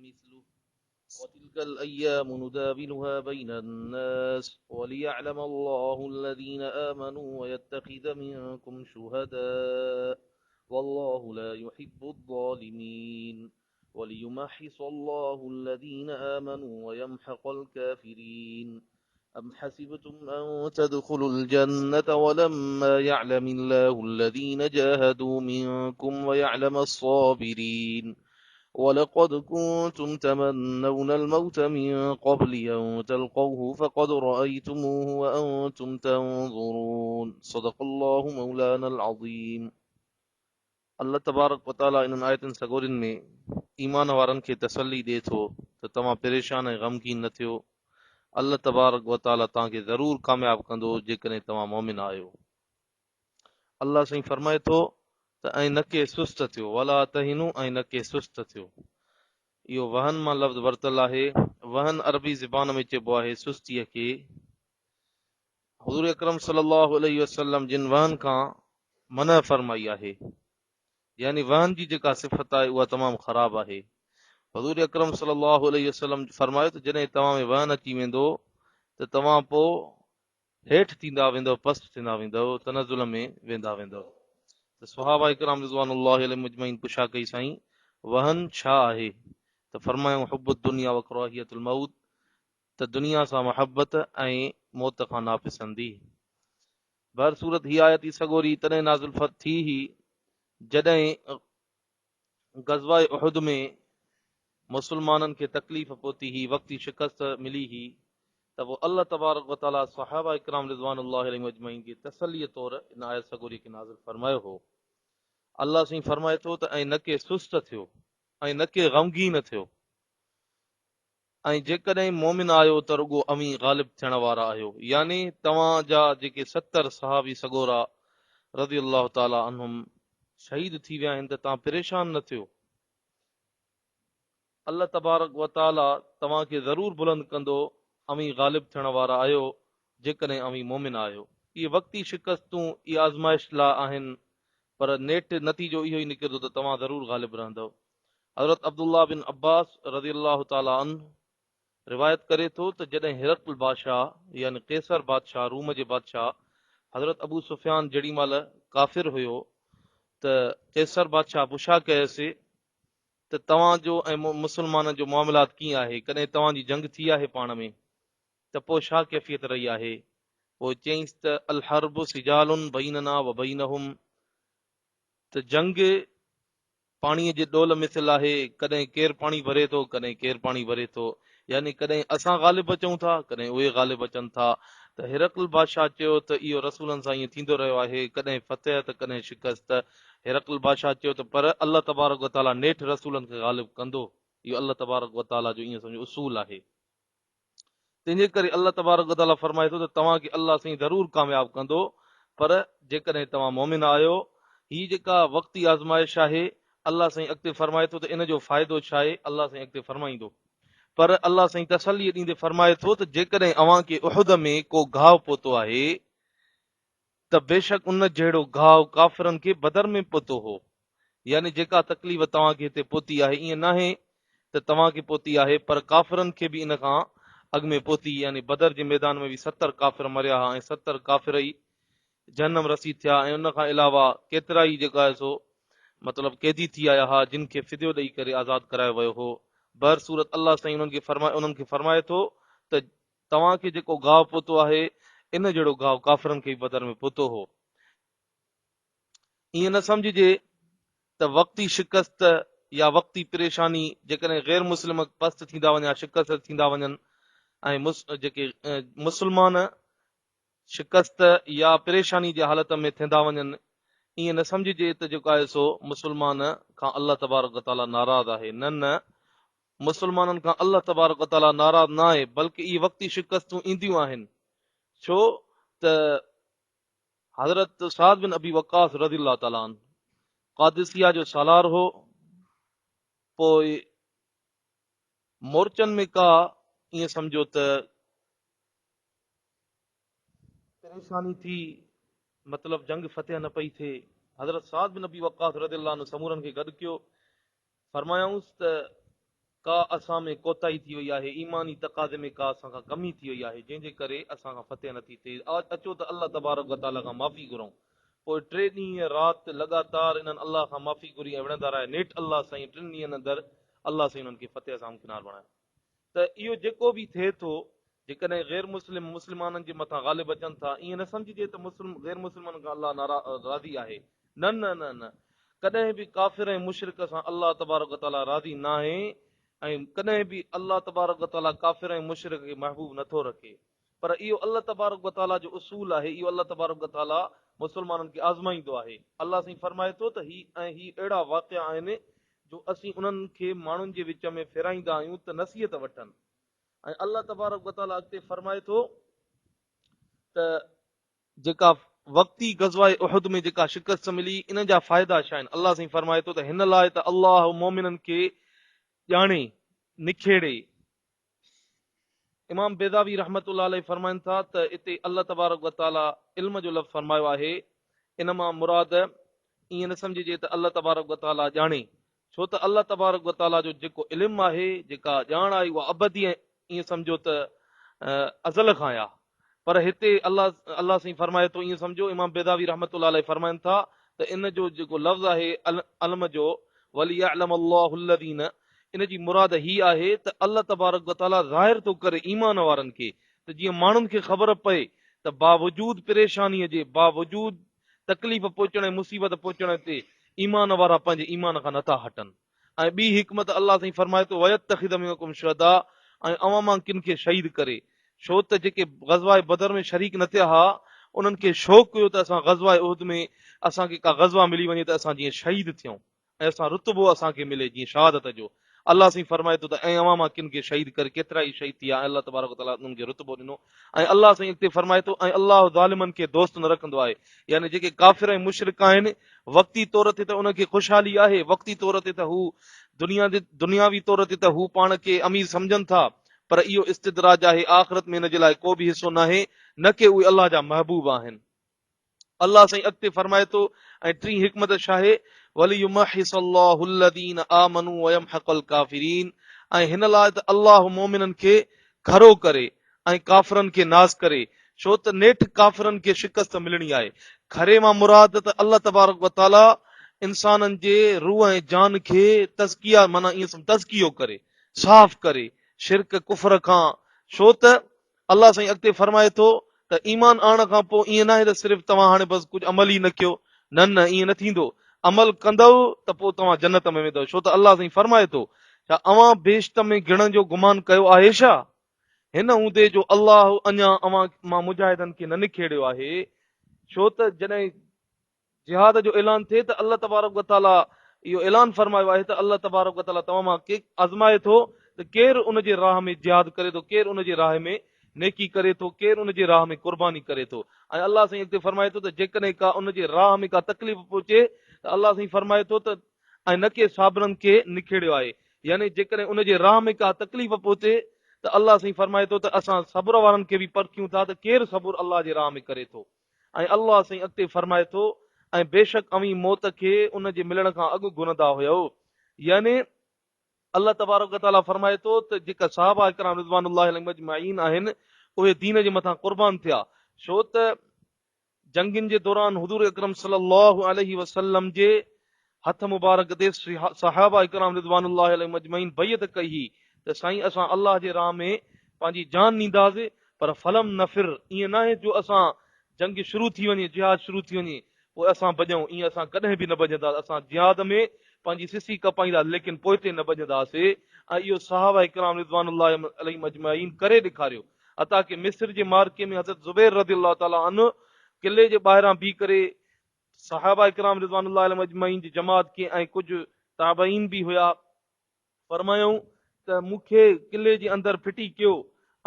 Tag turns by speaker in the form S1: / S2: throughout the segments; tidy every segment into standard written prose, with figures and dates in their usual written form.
S1: مثله. وتلك الأيام نداولها بين الناس وليعلم الله الذين آمنوا ويتخذ منكم شهداء والله لا يحب الظالمين. وليمحص الله الذين آمنوا ويمحق الكافرين. أم حسبتم أن تدخلوا الجنة ولما يعلم الله الذين جاهدوا منكم ويعلم الصابرين. ولقد كنتم تمنون الموت من قبل أن تلقوه فقد رأيتموه وأنتم تنظرون. صدق الله مولانا العظيم. الله تبارڪ وتعاليٰ انهن آيتن سڳورين ۾ ايمان وارن کي تسلي ڏئي ٿو ته توهان پريشان ۽ غمگين نه ٿيو، الله تبارڪ وتعاليٰ توهان کي ضرور ڪامياب ڪندو جيڪڏهن توهان مؤمن آهيو. الله سائين فرمائي ٿو ته ۽ نه ڪي سست ٿيو، ولا تهنوا ۽ نه ڪي سست ٿيو. اهو وهن مان لفظ ورتل آهي. وهن عربي زبان ۾ چئبو آهي سستيء کي. حضور اڪرم صلي الله عليه وسلم جن وهن کان منع فرمائي آهي. يعني وهن جي جيڪا صفت آهي اها تمام خراب آهي. حضور اڪرم صلي الله عليه وسلم فرمايو ته جڏهن توهان ۾ وهن اچي ويندو ته توهان پوء هيٺ ٿيندا ويندؤ، پست ٿيندا ويندؤ، تنزل ۾ ويندا ويندؤ. ته صحابه ڪرام رضوان الله عليهم اجمعين پڇا ڪئي سائين وهن ڇا آهي؟ ته فرمايائون حب الدنيا وڪراهية الموت ته دنيا سان محبت ۽ موت کان ناپسندي. بهر صورت هي آيت ئي سڳوري تڏهن نازل ٿي هئي جڏهن غزوه احد ۾ مسلمانن کي تڪليف پهتي هئي، وقتي شڪست ملي هئي ته پوء الله تبارڪ و تعاليٰ صحابه ڪرام رضوان الله عليهم اجمعين کي تسليء طور ان آيت سڳوري کي نازل فرمايو هو. الله سائين فرمائي ٿو ته ۽ نه ڪي سست ٿيو ۽ نه ڪي غمگين ٿيو. ۽ جيڪڏهن مؤمن آهيو ته رڳو اوهين غالب ٿيڻ وارا آهيو، يعني توهان جا جيڪي 70 صحابي سڳورا رضي الله تعالٰي عنهم شهيد ٿي ويا آهن ته توهان پريشان نه ٿيو، الله تبارڪ و تعالٰي توهان کي ضرور بلند ڪندو، اوهين غالب ٿيڻ وارا آهيو، جيڪڏهن اوهين مؤمن آهيو. اهي وقتي شڪستون اهي آزمائش لاء آهن، پر نيٺ نتيجو اهو ئي نڪرندو ته توهان ضرور غالب رهندؤ. حضرت عبدالله بن عباس رضي الله تعالٰي عنه روايت ڪري ٿو ته جڏهن هرقل بادشاهه يعني قيصر بادشاهه روم جي بادشاهه حضرت ابو سفيان جهڙي مهل ڪافر هيو ته قيصر بادشاهه پڇا ڪيس ته توهان جو ۽ مسلمانن جو معاملات ڪيئن آهي ڪڏهن توهان جي جنگ ٿي آهي پاڻ ۾ ته پوء ڇا ڪيفيت رهي آهي پوء چيائينس ته الحرب سجال بيننا وبينهم ته جنگ پاڻيء جي ڏول مثل آهي، ڪڏهن ڪير پاڻي ڀري ٿو، ڪڏهن ڪير پاڻي ڀري ٿو. يعني ڪڏهن اسان غالب اچون ٿا، ڪڏهن اهي غالب اچن ٿا. ته هرقل بادشاهه چيو ته اهو رسولن سان ائين ٿيندو رهيو آهي، ڪڏهن فتح ته ڪڏهن شڪست. هرقل بادشاهه چيو ته پر الله تبارڪ و تعاليٰ نيٺ رسولن کي غالب ڪندو. اهو الله تبارڪ و تعاليٰ جو ائين سمجهو اصول آهي. تنهن جي ڪري الله تبارڪ و تعاليٰ فرمائي ٿو ته توهان کي الله سائين ضرور ڪامياب ڪندو پر جيڪڏهن توهان مؤمن آهيو. هي جيڪا وقتي آزمائش آهي الله سائين اڳتي فرمائي ٿو ته ان جو فائدو ڇا آهي الله سائين اڳتي فرمائيندو پر الله سائين تسلي ڏيندي فرمائي ٿو ته جيڪڏهن اوهان کي احد ۾ ڪو گهاء پهتو آهي ته بيشڪ ان جهڙو گهاء ڪافرن کي بدر ۾ پهتو هو. يعني جيڪا تڪليف توهان کي هتي پهتي آهي ائين ناهي ته توهان کي پهتي آهي پر ڪافرن کي به ان کان اڳ ۾ پهتي يعني بدر جي ميدان ۾ به 70 ڪافر مريا ها ۽ 70 ڪافر ئي جهنم رسيد ٿيا ۽ ان کان علاوه ڪيترائي جيڪا آهي سو مطلب قيدي ٿي آيا ها جن کي فديو ڏئي ڪري آزاد ڪرايو ويو هو. بهرصورت الله سائين انهن کي فرمائي ٿو ته توهان کي جيڪو گاهه پهتو آهي، ان جهڙو گاهه ڪافرن کي به بدر ۾ پهتو هو. ائين نه سمجهجي ته وقتي شڪست يا وقتي پريشاني جيڪڏهن غير مسلم پست ٿيندا وڃن، شڪست ٿيندا وڃن ۽ جيڪي مسلمان شڪست يا پريشاني جي حالت ۾ ٿيندا وڃن، ائين نه سمجهجي ته جيڪو آهي سو مسلمان کان الله تبارڪ وتعاليٰ ناراض آهي. نه نه، مسلمانن کان الله تبارڪ وتعاليٰ ناراض نه آهي، بلڪ اهي وقتي شڪستون اينديون آهن، ڇو ته حضرت سعد بن ابي وقاص رضي الله تعاليٰ عنه قادسيه جو سالار هو، پوء مورچن ۾ ڪا ائين سمجهو ته پريشاني ٿي، مطلب جنگ فتح نه پئي ٿئي، حضرت سعد بن ابي وقاص رضي الله عنه سمورن کي گڏ ڪيو، فرمايائونس ته ڪا اسان ۾ ڪوتاهي ٿي وئي آهي، ايماني تقاضي ۾ ڪا اسان کان ڪمي ٿي وئي آهي، جنهن جي ڪري اسان کان فتح نٿي ٿئي، اچو ته الله تبارڪ و تعاليٰ کان معافي گهرون. پوء ٽي ڏينهن رات لڳاتار انهن الله کان معافي گهري ۽ وڙهندا رهيا، نيٺ الله سائين ٽن ڏينهن اندر الله سائين انهن کي فتح سان همڪنار بڻايو. ته اهو جيڪو به ٿئي ٿو، جيڪڏهن غير مسلم مسلمانن جي مٿان غالب اچن ٿا، ائين نه سمجهجي ته مسلم غير مسلمن کان الله راضي آهي، نه نه نه نه، ڪڏهن به ڪافر ۽ مشرڪ سان الله تبارڪ و تعاليٰ راضي ناهي ۽ ڪڏهن به الله تبارڪ و تعاليٰ ڪافر ۽ مشرڪ کي محبوب نٿو رکي، پر اهو الله تبارڪ و تعاليٰ جو اصول آهي، اهو الله تبارڪ و تعاليٰ مسلمانن کي آزمائيندو آهي. الله سائين فرمائي ٿو ته هي ۽ هي اهڙا واقعا آهن جو اسين انهن کي ماڻهن جي وچ ۾ ڦيرائيندا آهيون ته نصيحت وٺن ۽ الله تبارڪ و تعاليٰ اڳتي فرمائي ٿو ته جيڪا وقتي غزوه احد ۾ جيڪا شڪست ملي ان جا فائدا ڇا آهن؟ الله سائين فرمائي ٿو ته هن لاء ته الله مؤمنن کي ڄاڻي، نکيڙي. امام بيضاوي رحمة الله عليه فرمائن ٿا ته اتي الله تبارڪ و تعاليٰ علم جو لفظ فرمايو آهي، ان مان مراد ائين نه سمجهجي ته الله تبارڪ و تعاليٰ ڄاڻي، ڇو ته الله تبارڪ و تعاليٰ جو جيڪو علم آهي، جيڪا ڄاڻ آهي اها ابدي ۽ ائين سمجهو ته ازل کان آهي. پر هتي الله الله سائين فرمائي ٿو ائين سمجهو امام بيضاوي رحمة الله عليه فرمائن ٿا ته ان جو جيڪو لفظ آهي علم جو وليعلم الله الذين ان جي مراد هي آهي ته الله تبارڪ وتعاليٰ ظاهر ٿو ڪري ايمان وارن کي ته جيئن ماڻهن کي خبر پئي ته باوجود پريشانيء جي باوجود تڪليف پهچڻ ۽ مصيبت پهچڻ تي ايمان وارا پنهنجي ايمان کان نٿا هٽن. ۽ ٻي حڪمت الله سائين فرمائي ٿو ويتخذ منڪم شهداء ۽ اوهان مان ڪن کي شهيد ڪري ڇو ته جيڪي غزوه بدر ۾ شريڪ نه ٿيا ها انهن کي شوق هيو ته اسان غزوه احد ۾ اسان کي ڪا غزوه ملي وڃي ته اسان جيئن شهيد ٿيون ۽ اسان رتبو اسان کي ملي جيئن شهادت جو الله سائين فرمائي ٿو ته ۽ اوهان مان ڪن کي شهيد ڪري ڪيترا ئي شهيد ٿيا ۽ الله تبارڪ وتعاليٰ انهن کي رتبو ڏنو ۽ الله سائين اڳتي فرمائي ٿو ۽ الله ظالمن کي دوست نه رکندو آهي يعني جيڪي ڪافر ۽ مشرڪ آهن وقتي طور تي ته انهن کي خوشحالي آهي، وقتي طور تي ته هو دنيا جي دنياوي طور تي ته هو پاڻ کي امير سمجهن ٿا، پر اهو استدراج آهي، آخرت ۾ ان جي لاء ڪو به حصو ناهي، نه ڪي اهي الله جا محبوب آهن. الله سائين اڳتي فرمائي ٿو ۽ ٽين حڪمت ڇاهي، وليمحص الله الذين آمنوا ويمحق الڪافرين ۽ هن لاء ته الله مؤمنن کي کرو ڪري ۽ ڪافرن کي ناس ڪري، ڇو ته نيٺ ڪافرن کي شڪست ملڻي آهي. کري مان مراد ته الله تبارڪ و تعاليٰ انسانن جي روح ۽ جان کي تزڪيه معنيٰ ائين سمجھ تزڪيو ڪري، صاف ڪري، شرڪ ڪفر کان، ڇو ته الله سائين اڳتي فرمائي ٿو ته ايمان آڻڻ کان پوء ائين ناهي ته صرف توهان هاڻي بس ڪجهه عمل ئي نه ڪيو، نه نه ائين نه ٿيندو، عمل ڪندؤ ته پوء توهان جنت ۾ ويندؤ، ڇو ته الله سائين فرمائي ٿو، ڇا اوهان بهشت ۾ گهڙڻ جو گمان ڪيو آهي ڇا؟ هن هوندي جو الله اڃا اوهان مان مجاهدن کي نه نکيڙيو آهي، ڇو ته جڏهن جهاد جو اعلان ٿئي ته الله تبارڪ و تعاليٰ اهو اعلان فرمايو آهي ته الله تبارڪ و تعاليٰ توهان مان ڪي آزمائي ٿو ته ڪير ان جي راهه ۾ جهاد ڪري ٿو، ڪير ان جي راهه ۾ نيڪي ڪري ٿو، ڪير ان جي راهه ۾ قرباني ڪري ٿو ۽ الله سائين اڳتي فرمائي ٿو ته جيڪڏهن ڪا ان جي راهه ۾ ڪا تڪليف پهچي ته الله سائين فرمائي ٿو ته ۽ نه ڪي صابرن کي نکيڙيو آهي يعني جيڪڏهن ان جي راهه ۾ ڪا تڪليف پهتي ته الله سائين فرمائي ٿو ته اسان صبر وارن کي به پرکيون ٿا ته ڪير صبر الله جي راهه ۾ ڪري ٿو ۽ الله سائين اڳتي فرمائي ٿو ۽ بيشڪ اوهين موت کي ان جي ملڻ کان اڳ گهرندا هيؤ يعني الله تبارڪ وتعاليٰ فرمائي ٿو ته جيڪا صحابه ڪرام رضوان الله عليهم اجمعين آهن اهي دين جي مٿان قربان ٿيا ڇو ته جنگين جي دوران حضور اڪرم صلي الله عليه وسلم جي هٿ مبارڪ تي صحابه ڪرام رضوان الله عليهم اجمعين بيعت ڪئي هئي ته سائين اسان الله جي راهه ۾ پنهنجي جان ڏينداسين پر فلم نفر ائين ناهي جو اسان جنگ شروع ٿي وڃي جهاد شروع ٿي وڃي پوء اسان ڀڄون ائين اسان ڪڏهن به نه ڀڄنداسين اسان جهاد ۾ پنهنجي سسي ڪپائينداسين ليڪن پوئتي نه ڀڄنداسين ۽ اهو صحابه ڪرام رضوان الله عليهم اجمعين ڪري ڏيکاريو حتيٰ ڪه مصر جي معرڪي ۾ حضرت زبير رضي الله تعالٰي عنه قلعي جي ٻاهران بيهي ڪري صحابه ڪرام رضوان الله عليهم اجمعين جي جماعت کي ۽ ڪجهه تابعين به هيا فرمايائون ته مون کي قلعي جي اندر ڦٽي ڪيو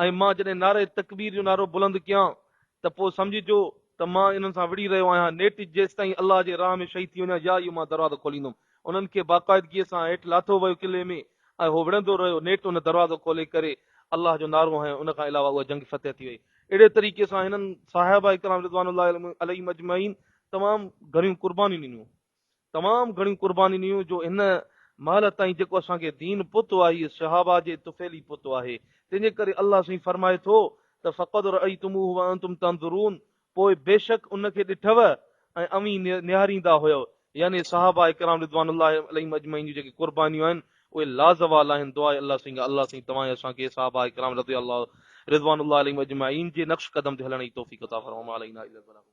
S1: ۽ مان جڏهن نعره تڪبير جو نعرو بلند ڪيان ته پوء سمجهجو ته مان انهن سان وڙهي رهيو آهيان نيٺ جيستائين الله جي راهه ۾ شهيد ٿي وڃان يا اهو مان دروازو کوليندم انهن کي باقاعدگيء سان هيٺ لاٿو ويو قلعي ۾ ۽ هو وڙهندو رهيو، نيٺ ان دروازو کولي ڪري الله جو نعرو هنيو، ان کان علاوه اها جنگ فتح ٿي وئي. اهڙي طريقي سان هنن صحابه ڪرام رضوان الله عليهم اجمعين تمام گهڻيون قربانيون ڏنيون، تمام گهڻيون قربانيون ڏنيون جو هن مهل تائين جيڪو اسان کي دين پهتو آهي اهي صحابه جي طفيلي پهتو آهي. تنهن جي ڪري الله سائين فرمائي ٿو ته فقد رأيتموه وانتم تنظرون پوء بيشڪ ان کي ڏٺو ۽ اوهين نهاريندا هيؤ يعني صحابه ڪرام رضوان الله عليهم اجمعين جون جيڪي قربانيون آهن اهي لازوال آهن. دعا آهي الله سائين کان الله سائين توهان ۽ اسان کي صحابه ڪرام رضي الله رضوان الله عليهم اجمعين جي نقش قدم تي هلڻ جي توفيق عطا فرمائي. وما علينا الا البلاغ.